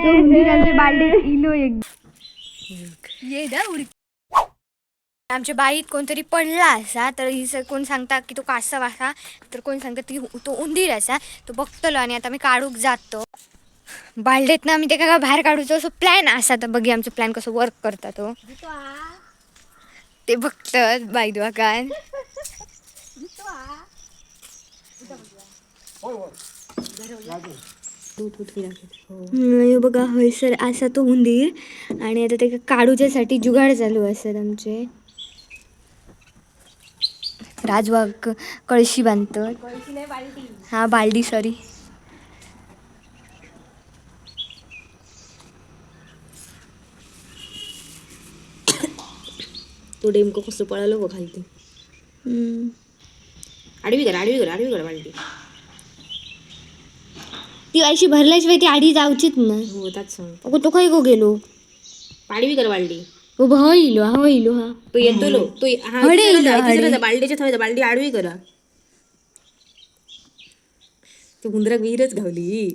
आमचं उंदीर आमच्या बालडीत इलो एक. ये दा उडी. आमच्या बाईत कोणतरी पडला असा, तर ही कोण सांगता की तो कासव असा, तर कोण सांगता की तो उंदीर असा. तो बघतलो आणि आता मी काढूक जातो बालडेत ना, आम्ही ते का बाहेर काढूचो असो प्लॅन असा. तर बघी आमचो प्लॅन कसं वर्क करता तो ते बघतात बाई दुकान. हे बघा हयसर असा तो उंदीर आणि आता ते काढूच्यासाठी जुगाड चालू असत आमचे. राजवाक कळशी बांधतात. हा बालडी, सॉरी. तो डेमको कसं पळालो बघ खालती. आडवी कर, आडवी कर, आडवी कर बालडी. ती अशी भरल्याशिवाय ती आडी जाऊचीच ना. हो त्याच सांग. अगो तो खंय गो गेलो? आडवी कर बालडी. ओ भय इलो, हा इलो हा. तो येतो लो तो हा. हडे तिसरा इलो, जा, तिसरा हडे. जा, बालडीच्या थंय जा, बालडी आडवी करा. तो हुंदराक विहीरच घावली.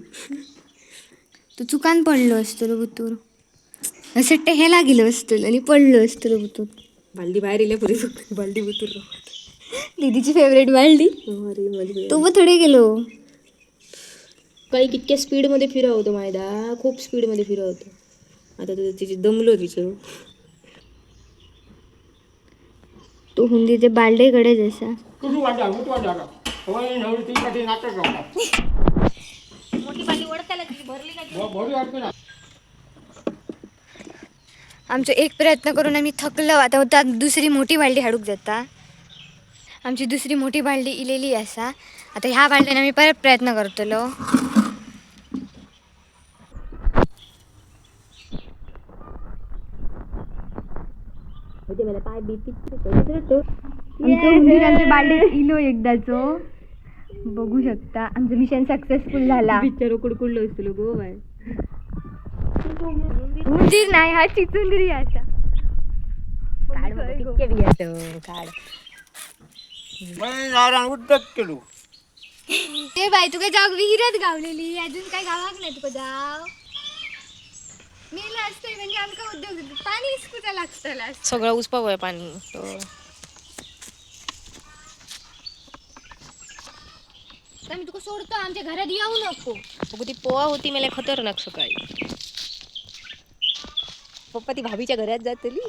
तो चुकान पडलो असतो बुतूर, असं टेहेला गेलो असतो आणि पडलो असतो बुतूर. बालडी बाहेर इल्या पुरी, बालडी बुतूर. दीदीची फेवरेट बालडी. अरे माझी. तो पण थोडे गेलो. काही कितक्या स्पीडमध्ये फिरवतो मायदा, खूप स्पीडमध्ये फिरवतो. आता तुझं तिची दमलो तिचं. तो हुंदीर ते बालडेकडेच असा. आमचो एक प्रयत्न करून आम्ही थकलो. आता त्यात दुसरी मोठी बालडी हाडूक जाता. आमची दुसरी मोठी बालडी इलेली आसा. आता ह्या बालडेन आमी परत प्रयत्न करतलो. मला पाय बीपी. आमचं उंदीर आमच्या बालडीत इलो एकदाचो, बघू शकता. आमचं मिशन सक्सेसफुल झाला. बिचारो कुडकुडलो असतो गो बाय. उंदीर नाही, हा चिचुंदरी असा. काढ बाबा, कितके बियातं, काढ. ते बाई तुका जाग विहिरत गावलेली, अजून काय गावाक नाही तुका जाव. मेला असतंय म्हणजे आमका उद्योग पाणी इसकुचा लागतला. सगळं उसपाव आहे पाणी तो. तर मी तुका सोडतो, आमच्या घरात येऊ नको. अगं ती पोहा होती मला खतरनाक सकाळी. पप्पा ती भाभीच्या घरात जातली.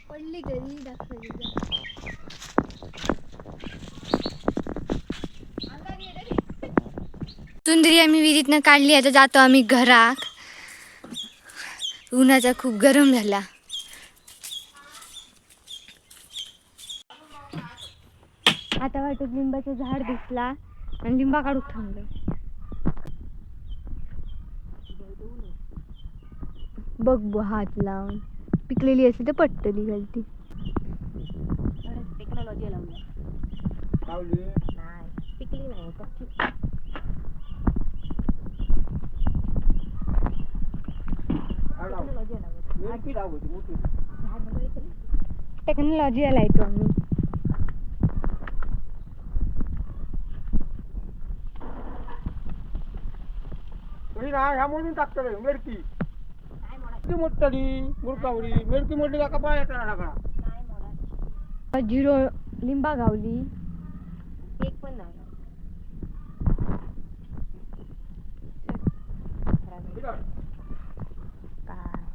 पडली तरी दाखवली. चुंदरी आम्ही विहिरीतनं काढली, आता जातो आम्ही घराक. उन्हाचा खूप गरम झाला. आता वाटत लिंबाचं झाड दिसला आणि लिंबा काढूक थांबलो. बघ हात लावून पिकलेली असली तर पडतली घालती. टेक्नॉलॉजी लावली नाही, पिकली नाही कच्ची. टेक्नॉलॉजी लायतो आम्ही. ह्या मोडून टाकतले मेडकी ती मोडतली मुरकावडी मेडकी मोडली का पाय येताना टाकला. झिरो लिंबा गावली. एक पण नाही.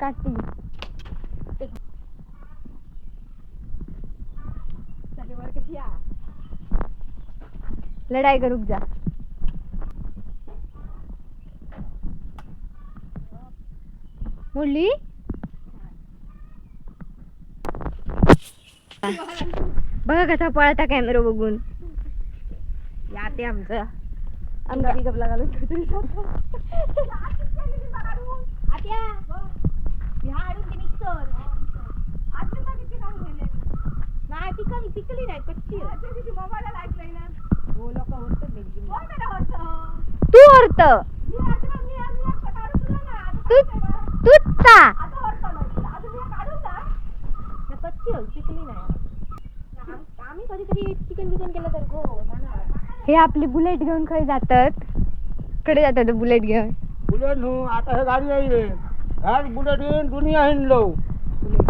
काटी. लढाई करूक जा. मुरली बघा कसा पळता कॅमेरा बघून. या ते आमचं अंगा बिगबला घालून. नाही पिकली, पिकली नाही, कच्ची. हो लोक तू orत तू तूच ता. कच्ची हो, पिकली नाही. आम्ही कधी कधी चिकन बिकन केलं तर गो. हे आपली बुलेट घेऊन खंय जातात, कडे जातात बुलेट घेऊन. बुलेट न्हू आता हे गाडी आयले ह्याच बुलेटीन दुनिया हिंडलो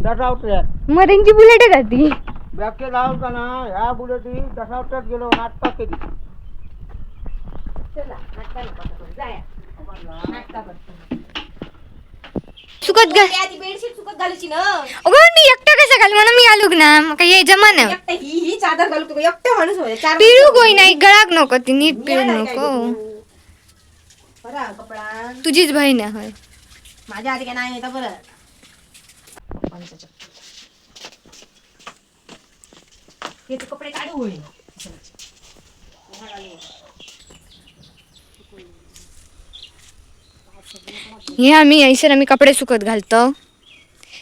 दशावत्र्यात. मग त्यांची बुलेटच आती. बॅके लावताना ह्या बुलेटी दशावत्र्यात गेलो, नाटकां केली. सुकत घाल. आधी बेडशीट सुकत घालूची ना. अगं मी एकटा कसं घालू? म्हणून मी घालूक ना, म्हाका ये जमाना. एकटा ही ही चादर घालू तुका, एकटा माणूस होय चार. पिळू गोय नाही, गळाक नको, ती नीट पिळू येणार काय नको. गं तू? बरं कपडा. तुझीच बहीण आहे होय. माझ्या आधी काय नाही येतं बरं. हे तू कपडे काढू होय. हे आम्ही हैसर आम्ही कपडे सुकत घालतो.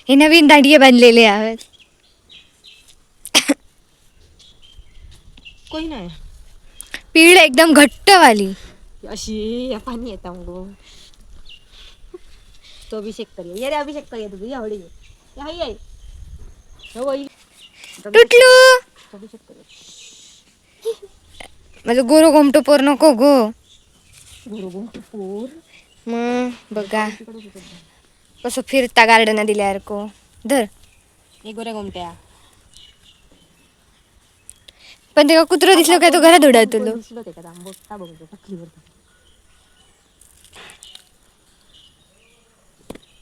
हे नवीन दांडिये बांधलेले आहेत. कोणी नाही. पीळ एकदम घट्टवाली. अशी या पाणी येता मग तो अभिषेक करूया. ये रे अभिषेक करूया तुझी आवडी हाय आहे. हो बाई. तुटलू. अभिषेक करूया. माझं गोरो गोमटो पोर नको गो. पोर. मग बघा कसं फिरता गार्डन दिल्यासारखं धर. एक गोऱ्या गोमट्या. पण तेव्हा कुत्रं दिसलं काय तो घरात उडातलो. दिसलो ते का बघता बघतो टकलीवर.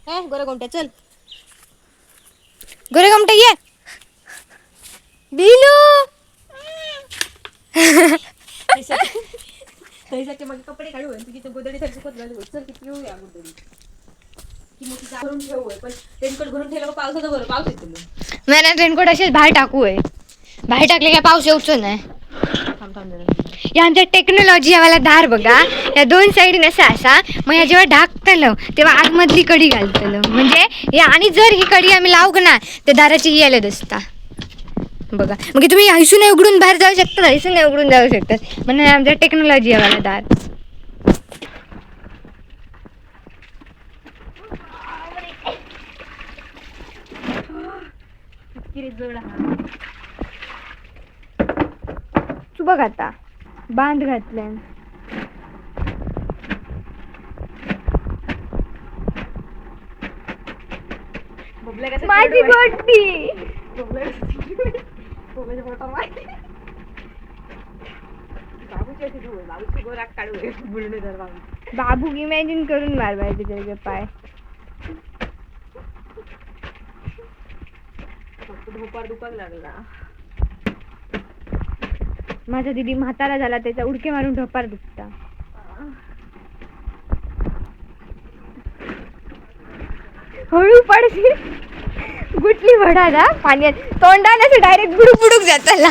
ए गोऱ्या गोमट्या चल. गोरे गोमटे ये बिलू. तैसाचे मग कपडे काढू आणि तुझी तर गोदडी तर सुकत घालू. चल किती येऊया गोदडी की मोठी जाळ भरून ठेवू आहे. पण रेनकोट भरून ठेवलं का पावसाचं बरं पाऊस येतो मग. मला रेनकोट असेच बाहेर टाकू आहे. बाहेर टाकले काय पाऊस येऊचो नाही. थांब थांब जरा. या आमच्या टेक्नॉलॉजी वाला दार बघा, या दोन साईडने असा असा, मग ह्या जेव्हा ढाकतलं तेव्हा आतमधली कडी घालतलं म्हणजे या. आणि जर ही कडी आम्ही लावूक ना तर दाराची ही आलं दिसता बघा. मग तुम्ही हैसून उघडून बाहेर जाऊ शकता, हैसून उघडून जाऊ शकतात. म्हणून आमच्या टेक्नॉलॉजी वाला दार. तू बघ आता बांध घातल्यान. बबल्या कसं माझी गोटी. बबल्या बबल्याच्या फोटो बाबूची अशी धुळ बाबूची गोराक काढू बुलणे धर बाबू. बाबू इमॅजिन करून मार पाहिजे त्याचे पाय. फक्त ढोपार दुखाक लागला. माझा दिदी म्हातारा झाला, त्याचा उडके मारून ढोपार दुखता. हळू पडशील, गुटली भडा ना पाण्यात तोंडाला असं डायरेक्ट बुडूक बुडूक जाताला.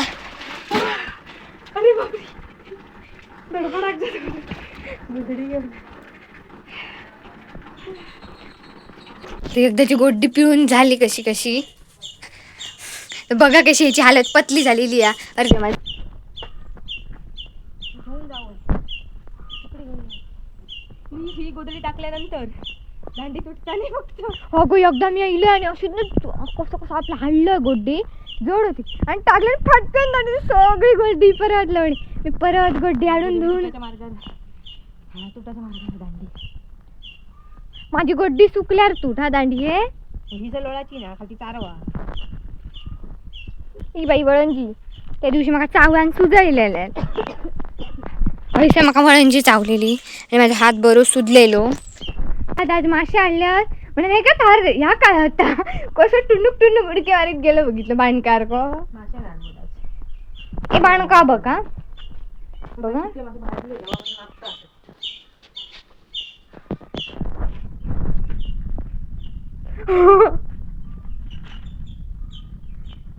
अरे बापरे धडपडाक गुदडी घेऊन. तर एकदाची गोड्डी पिळून झाली कशी कशी, तर बघा कशी ह्याची हालत पतली झालेली आहे. अरे माझ घेऊन जाऊ तिकडे घेऊन जा. मी ही गोदडी टाकल्यानंतर दांडी तुटताना फक्त. अगं एकदा मी इले आणि अशी ना कसं कसं आपलं हाडलं, गोड्डी जड होती आणि टाकलं फटकन आणि सगळी गोड्डी परत लावली. मी परत गोड्डी हाडून धुवून. तुटाच्या मार्गाने हा तुटाच्या मार्गाने दांडी. माझी गोड्डी सुकल्यावर तूट हा दांडी आहे. ही जर लोळाची ना खाली चारवा. ही बाई वळंजी त्या दिवशी म्हाका चावल्यान सुजायलेले. हयसर म्हाका वळंजी चावलेली आणि माझा हात बरो सुजलेलो. आता आज मासे आणल्यात म्हणून हे का थार ह्या काय होता कसं टुणूक टुणूक उडके मारीत गेलं बघितलं बाणकार को. माशा लहान मुलाचे. ए बाणका बघा बघा. तिथले मासे भाजले तेव्हा मी मागतात.